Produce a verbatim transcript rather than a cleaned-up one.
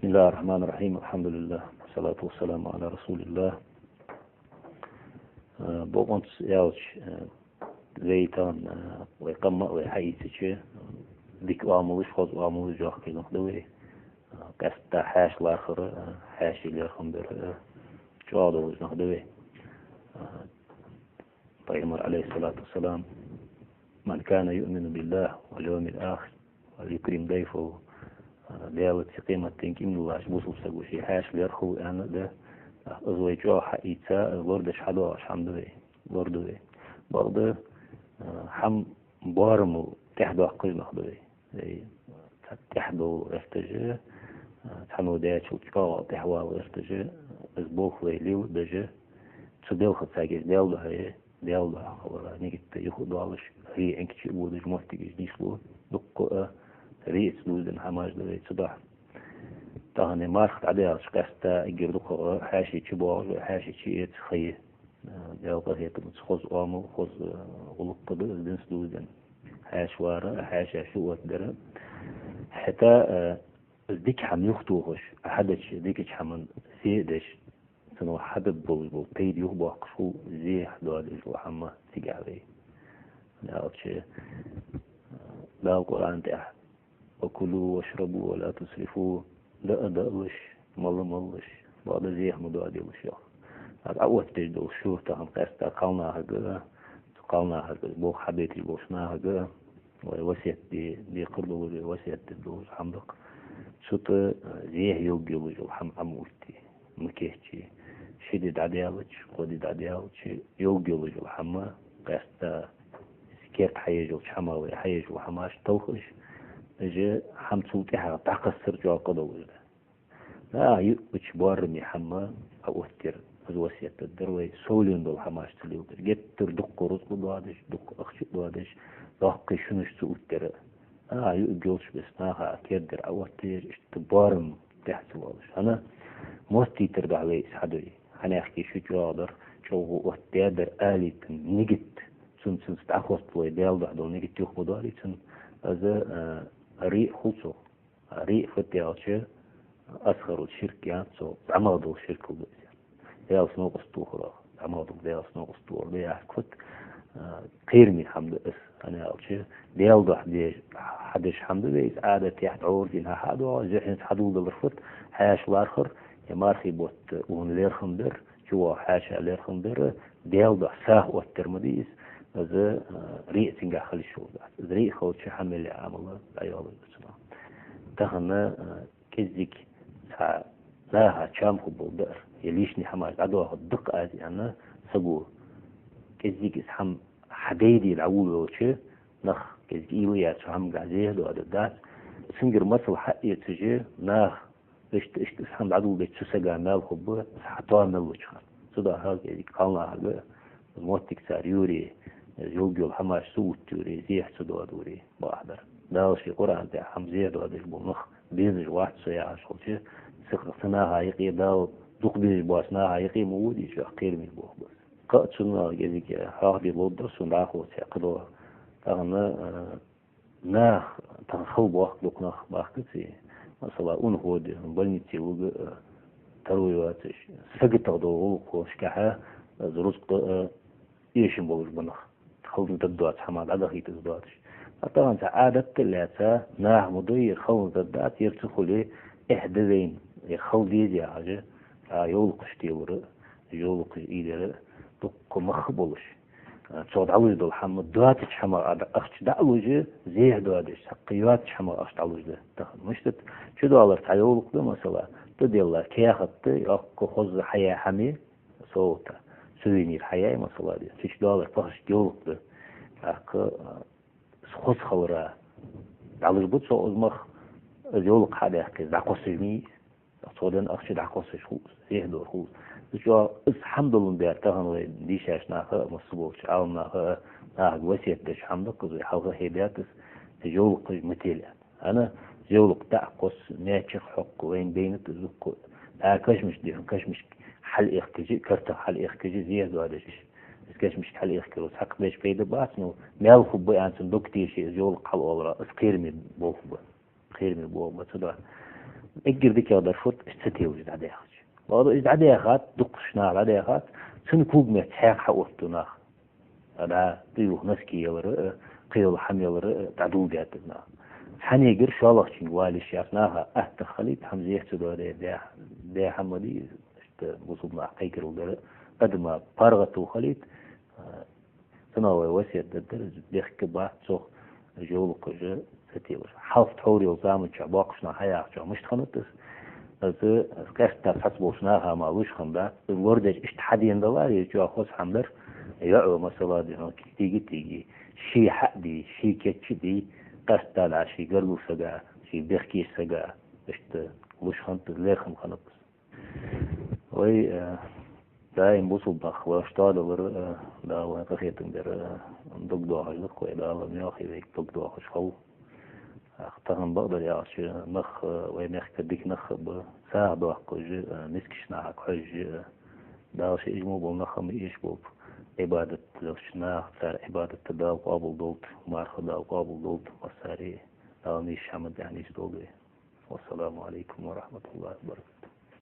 بسم الله الرحمن الرحيم. الحمد لله. والصلاة والسلام على رسول الله. Э, бокъонца аьлча, э, вай тахан, э, вай къам а вай хьаийцача, дика оамалаш, хоза оамалаш йоаккхаш нах да вай. Э, къаьстта хьаьша лархӀар, э, хьаьший лерхӀам бар, э, чӀоагӀа долаш нах да вай. Э, Пайхамар, عليه الصلاة والسلام: «من كان يؤمن بالله واليوم الآخر فليكرم ضيفه». Даьлаца, къематдийнахьа иман долаш бусалба саго ший хьаьша лерхӀалва аьнна да. Из вай чӀоагӀа хьаийца, из лорадеш хьадоагӀаш хӀама да вай, лораду вай. Бакъда, хӀама боарамал тӀехьадоаккхаш нах да вай. Вай цхьа тӀехьадовла гӀерташ а, цхьанне даьчул чӀоагӀа тӀехьавала гӀерташ а, из болх вай леладеш а, цу балхаца гӀерташ Даьла духьа, Даьла духьа хилара нигат юха а доалаш, рий Ӏинкача а бодаш, моттигаш нийслу, дуккха а риъаца дувзаденна хӀамаш да вай цудухьа. Тахан марха дӀадаьлча къаьстта эггара дукхагӀа хьаьший чубоагӀаш, хьаьший чуэца ха я. Даьла къахетамца хоза оамал, хоза гӀулакх да из динца дувзаденна. Хьаьша вар а, хьаьшаша оттадар а. ХӀаьта а, из дика хӀама юхатохаш, хьадеча дикача хӀаман зе а деш, цунах хьадоалаш бола пайда юхабоаккхаш хул зе хьадоадеш дола хӀама цигахь вай. Даьлча, Дала Къуръан тӀа: «وكلوا واشربوا ولا تسرفوا». Даа а даалаш, мала а малалаш, бакъда зе ма доаделаш, йоах. Ӏа оттадеш дола шу тахан къаьстта кхалнахага а, цу кхалнахага, болх хьабайташ болча нахага а, вай васкет де, декхар долаш, васкет де долаш хӀама да-кх. Цу тӀа зе йолга йолаш йола хӀама Ӏа ма оттае, ма кийчъе. Ши ди дӀадаьлча, кхо ди дӀадаьлча, йолга йолаш йола хӀама, къаьстта керда хьаеш йолча хӀамах вай хьаеш йола хӀамаш талхаш, уж хӀама цул тӀехьагӀа дӀакхоссар чӀоагӀа къа долаш да. НаӀа, юача боараме хӀама Ӏа оттаяр, из васкет дар вай, совленна дола хӀамаш ца леладар. Геттара дукха рузкъа доадеш, дукха ахча доадеш, доккхий шунаш ца оттаяр а. НаӀа, юаргйолча беса наха кердадар Ӏа оттаеш, иштта боарам тӀехьа ца лоалаш. ХӀана? Моттийтар духьа вай из хьадой. Хьанехке шу чӀоагӀа дар, чӀоагӀа оттадаьдар алийта нигат, цун, цунца дӀахоссалой Даьла духьа дола нигат юха ма доалий цун, из, а, риъ хул цох. Риъ фуд аьлча, асгӀарул ширк яхаш, цу зӀамагӀа дола ширкал да из. Даьлаца новкъост тохар, зӀамагӀа дола Даьлаца новкъост тохар да яхар фуд, а, кхераме хӀама да из, хӀана аьлча, Даьла духьа деш, хьадеш хӀама да вай из, Ӏадатехь дӀаордийна хьадоагӀа, зехьанца хьадоладалар фуд, хьаьша лархӀар, е мархий бутт укхун лерхӀам бар, чувоагӀа хьаьша лерхӀам бар, Даьла духьа сагӀа оттаяр ма дий из, из, а, риъ цунгахь хила йиш йолаш дац. Из риъ хилча хьа мел яь Ӏамал дӀайоалаш да цунах. Тахан, а, кӀеззиг цхьа наха чам хургбола даар, е лишний хӀамаш дӀадоахаргда-кх аз аьнна, саго кӀеззиг из хӀама хьадайде дӀаволавелча, нах кӀеззиг уйла яь цу хӀамагахь зе доадаь дац. Цунгара масал хьаэцаш а, нах иштта, иштта из хӀама дӀадоладеча цу сага маьл хургба, из хьатоа мел луча хана. Цудухьа кӀеззиг кхалнахага а, из моттиг цар юре, из йолга йола хӀамаш ца оттайоре, зе ца доадоре бакъахьа дар. Дала ший Къуръан тӀа хӀама зе доадеш бола нах безаш вац со яхаш хилча, цу, цу наха юкъе Дала дукха безаш боаца наха юкъе ма водий из, йоах, кхераме болх ба из. Кхы а цунах кӀеззиг хьоахаде ловргдар сона дӀахо цхьа кхыдола. Тахан, а, нах, тахан хала боахк дукха нах, бахкаций. Масала, унахо де, больнице вуга, а, таро йоацаш, сагатагӀа дола гӀулакх хилча, из рузкъа, а, эшам болаш ба нах. Хала дергдоаца хӀама дӀадахийта из доацаш. А тахан цхьа Ӏадат а лаьца, наха ма дой, ер хала дергдац, ер ца хуле, эхь да вайна, ер хала деза яхаш а, а, йовлакхаш телар а, йовлакхаш ийдер а, дукха мах болаш. А, цо дӀалуш дола хӀама, доацача хӀамах а ахча дӀалуш а, зе доадеш, цхьаккха йоацача хӀамах ахча дӀалуш да тахан. Мишта да, чудоалар цхьа йовлакх да, масала, тӀаделла каьхат да, йоккха хоза хьаяь хӀама, совгӀата, сувенир хьаяьй, масала, де. Цу чу доалар пхиъ-ши йовлакх да. ТӀаккха, а, из хоза хилара дӀалуш ба цо из мах, из йовлакх хьадаьккхе, из дӀакхоссаш ма йий. Цо денна ахча дӀакхоссаш хул из, зе доадеш хул из. Из чӀоагӀа, из хӀама долаш дар тахан вай дийшача наха а, масса болча Ӏаламнаха а, нахага васкет деш хӀама да-кх из, вай хьалха хьедаьд из, из йовлакхаш ма телаят. ХӀана, из йовлакх дӀа а кхосс, маьчех хьокх, вайна байна-кх из дукха. ДӀа кашамашка дехна, кашамашка хьалъэхкаш а, картах хьалъэхкаш а, зе доадеш уж. Из кашамашка хьалъэхкар цхьаккха беш пайда бац, но маьл хургба аьнна цун дог теше из йовлакх хьалъоалар, из кхераме болх ба. Кхераме болх ба цудухьа. Эггара дикагӀдар фуд, иштта ца телаш дӀадаьхача. Бакъда иштта дӀадаьхад, дукхагӀча наха дӀадаьхад, цун когаметта хьеха хьаоттаду нах. Ада, тӀаювха носки ялар а, кхыйола хӀама ялар а дӀадоладаьд нах. Цхьаннегара шоллагӀчунга вала йиш яц, наха аттагӀа хилийта, хӀама зехьа ца доаде, дехьа, дехьа ма дий, иштта бусалба наха кхайкарал дар а, адама паргӀато хилийта, а, цунах вай васкет дергдар, бехке бац цох, жолукхаш ца телаш. Хьалха тхьовра йолча заман чухь боккхийча наха хьаяхачох мишта хиннад из? Из къаьстта цхьацца болча наха мара луш хиннадац. Из лорадеш иштта хьадена даларе, чӀоагӀа хоза хӀама дар, йоӀо, масала, дий хьона, кӀезига-кӀезига, ший хьа а дий, ший кийча а дий, къаьстта дӀа ший гаргарча сага, ший бехкеча сага, иштта луш хиннад из, лерхӀам хиннаб из. Вай, э, даим бусалба нах вай шоаш далар, э, Дала вайна къахетам бер, э, дог доахаш да-кх вай, Дала мел хьийзайг дог доахаш хилва. Ах, тахан бакъдар аьлча, нах, э, вай мехка дика нах ба, сагӀа доаккхаш, э, мискача нахага хьожаш, э, Дала ший ийша мо бола нах ма ийша болба, Ӏибадат деш наха, цар Ӏибадат Дала къоабалдолда, марха Дала къоабалдолда, массане а Дала нийсача хӀаман тӀа нийсдолда вай. والسلام عليكم ورحمة الله وبركاته.